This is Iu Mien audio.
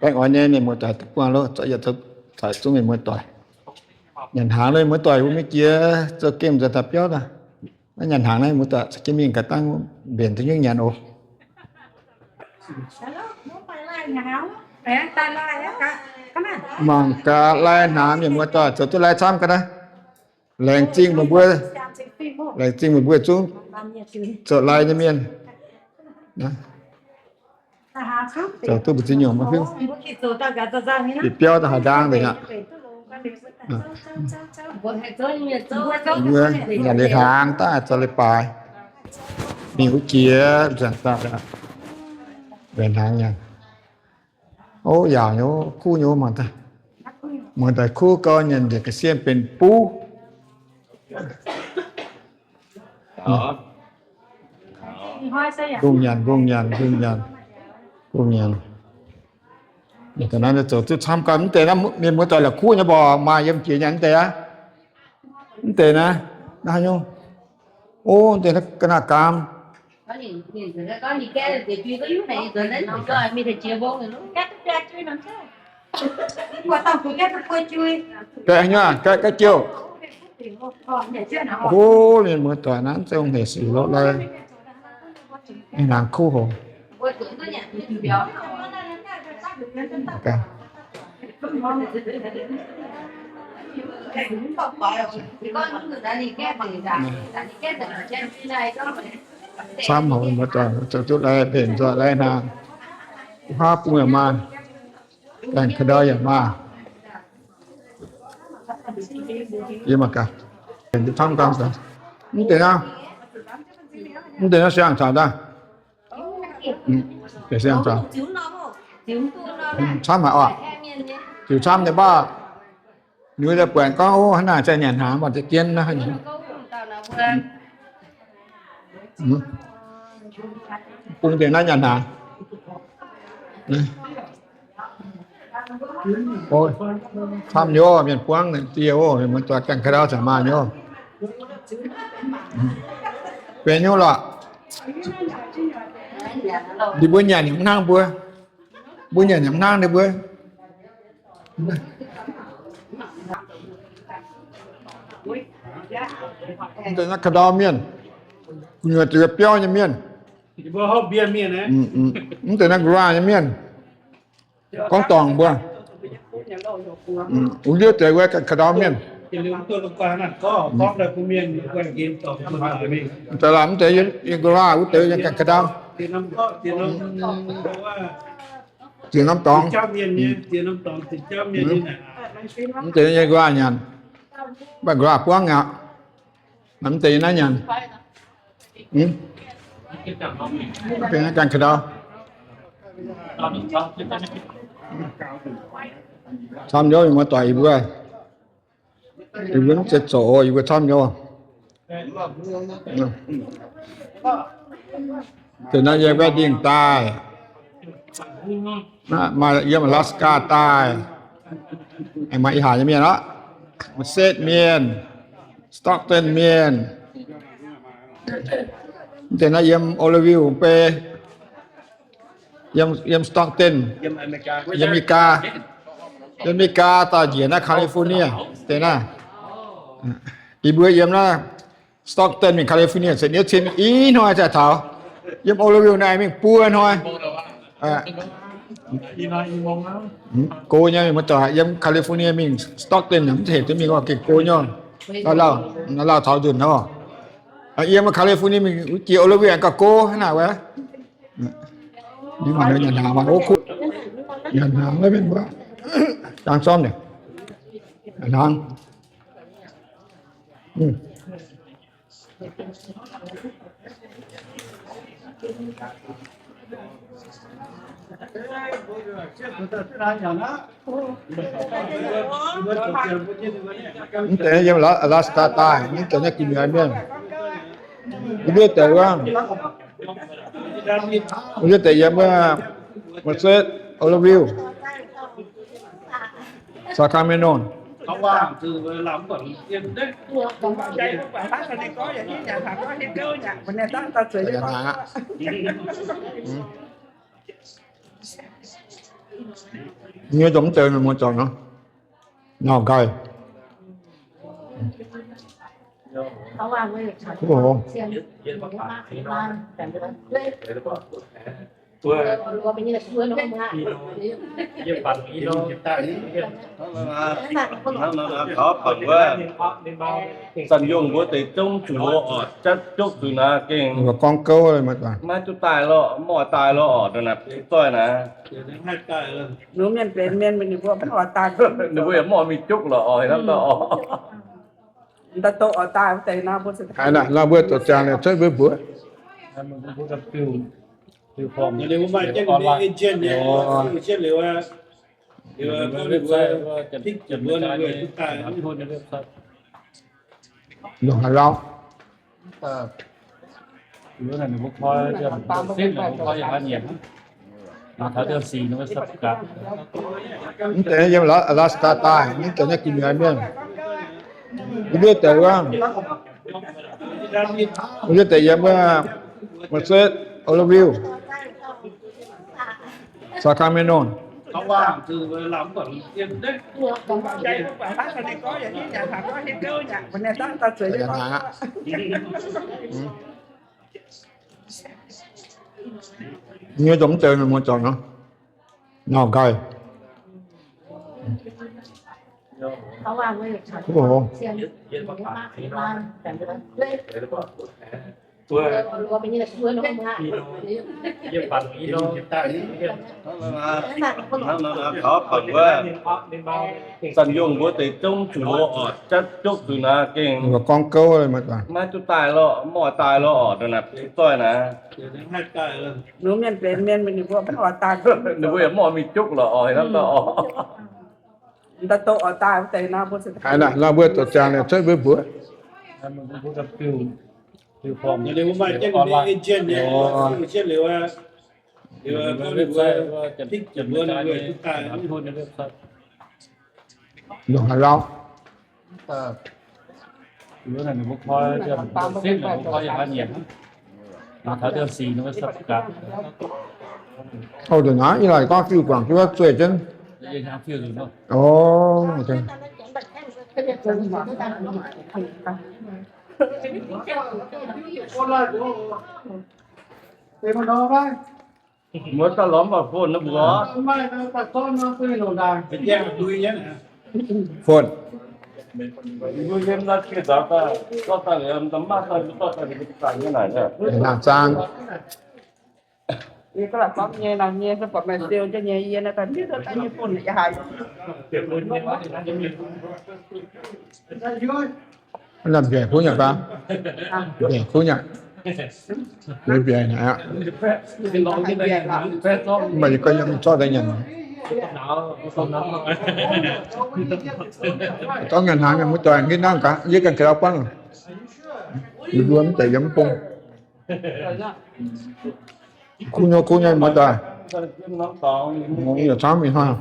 Baengh orn nyei mienh muoz-doic deic-bung loh, zoux yietc zoux caux zungv mienh muoz-doic. Nyanc hnaangx loh mienh muoz-doic, mbuo mingh jiex zoux gemh nzuonx daaih biauv daaih. Naaiv nyanc hnaangx naaiv mienh muoz-doic caux jienv mingh gaax dangh mbenc duqv nyungc nyanc oc. Mangc gaax lai hnaangx mienh muoz-doic zoux duqv lai camv ga'naaiv. Laengz zingh meih mbuo, laengz zingh meih mbuo zungv zoux lai nyei mienh. Zoux duqv mbu'ziex nyungc maiv hiuv. Bieqc biauv daaih haaix ndaang deix aqv. Nyanc liuz hnaangx daaih zoux leiz-baaix. Mingh wuov jiex nzuonx daaih, nyanc hnaangx nyanc. Ov, yaauc nyei, kuv nyei, mangc daaih. Muoz-doic kuv gau, nyanc njiec ga'sie benx buv. Gong nyanc, gong nyanc, gong nyanc, gong nyanc. Naaiv zoux duqv camv gau. Mv deix naaiv mienh muoz-doic la'kuqv nyei mborqc, maaih yiem jiex nyanc mv deix aqv. Mv deix naaiv, naaiv nyungc. Ov, mv deix naaiv ga'naaiv gaam. Gaeqv nyei, gaeqv, gaeqv jiouv. Ov, mienh muoz-doic naaiv zungv hec sic loqc lai. Naaiv kuv hoc. Camv haic, muoz-doic zoux duqv lai mbenc nzoih lai hnaangx. Huaav bung yaac maaih, gaengh ka'ndau yaac maaih. Yie mangc gaax, mv deix naaiv, mv deix naaiv siang-caux daaih. Deix siang-caux camv haic oc. Ziux camv nyei mv baac ninh mbuo buatc gorngv, ov, hnangv naaic za'gengh nyanc hnaangx mv baac za'gengh naaiv. Bung deix naaiv nyanc hnaangx. Camv nyei, mienh buangv die, mienh muoz-doic gaengh ka'ndau zanc maaih nyei. Benx nyungc lorqc. Ninh mbuo nyanc nyei mv hnangv mbuo. Mbuo nyanc nyei mv hnangv ninh mbuo. Mv deix naaiv ka'ndau mienh, gu'nyuoz ziux biauv nyei mienh. Mv deix naaiv Ngarau nyei mienh, gorngv dorngc mbuo. Wuov ndiev deix wuov gaengh ka'ndau mienh. Daaih lamh mv deix yiem Ngarau wuov deix yiem gaengh ka'ndau. Ziex norm dorngx. Mv deix yiem Ngarau nyanc, mv baac Ngarau buangv aqv. Mv deix yiem naaiv nyanc. Mv deix naaiv gaengh ka'ndau. Camv nyei, muoz-doic yie mbuo, yie mbuo mv zeiz zoqc, yie mbuo camv nyei. Deix naaiv yiem wedding daaih, maaih yiem Alaska daaih, maaih ih haaix nyei mienh aqv, Merced mienh, Stockton mienh. Mv deix naaiv yiem Oroville mv bei, yiem, yiem Stockton, yiem America, yiem America daaih njiec naaiv California deix naaiv. Yie mbuo yiem naaiv Stockton mingh California se niouv cien i hnoi zaih taux. Yiem Oroville naaiv mingh buo hnoi. Go nyei, mienh muoz-doic, yiem California mingh Stockton mv zeiz hec duqv mingh, gengh go nyei. Lauh, lauh taux nzunc nor. Yiem California mingh wuov jiex Oroville gauh go hnangv naaic wuov. Mangc nyanc hnaangx, mangc o kuv, nyanc hnaangx naaiv mienh mbuo, jangx zormv nyei, nyanc hnaangx. Mv deix yiem Alaska daaih, mv deix naaiv gu'nyuoz mienh. Mv deix wuov, mv deix yiem wuov Merced, Oroville, Sacramento. Nyei dongh mv deix muoz-doic nor, nor nqaih. Zanc yongh mbuo deix zungv zuqc oc, jatv duqv zuqc naaiv gengh gorngv gouv maiv duqv daaih lorqc, mv oix daaih lorqc, zoih naaiv. Ninh mbuo yaac mv oix mingh juqv lorqc oc, hnangv naaiv oc. Haaix naaic, naaiv mbuo zoux ziangx liuz cuotv mbuo mbuox. Longc haaix lauh? Mv deix yiem Alaska daaih, mv deix naaiv gu'nyuoz mienh. Mv deix wuov, mv deix yiem wuov Merced, Oroville, Sacramento. Nyei dongh mv deix muoz-doic nor, nor nqaih. Zanc yongh mbuo deix zungv zuqc oc, jatv duqv zuqc naaiv gengh gorngv gouv maiv duqv daaih lorqc, mv oix daaih lorqc, zoih naaiv. Ninh mbuo yaac mv oix mingh juqv lorqc oc, hnangv naaiv oc. Haaix naaic, naaiv mbuo zoux ziangx liuz cuotv mbuo mbuox. Longc haaix lauh? Ov, ndongc naaiv yie laaic gorngv fiuv guangc jienv wuov zueih jienv. Ov, mbuo daaih lorz mv baac phone nor mbuo. Phone. Laangz zaang. Mv lamh mbiaec kuv nyei fai? Mbiaec kuv nyei. Mbiaec mbiaec aqv. Mv baac yie gorngv yiem zorqv daaih nyanc. Zorqv nyanc hnaangx nyei muoz-doic, nginh hnangv gaax, yie ganh kaux buangv. Yie mbuo mv deix yiem mv bung. Kuv nyei, kuv nyei muoz-doic. Yaac camv mingh hnoi.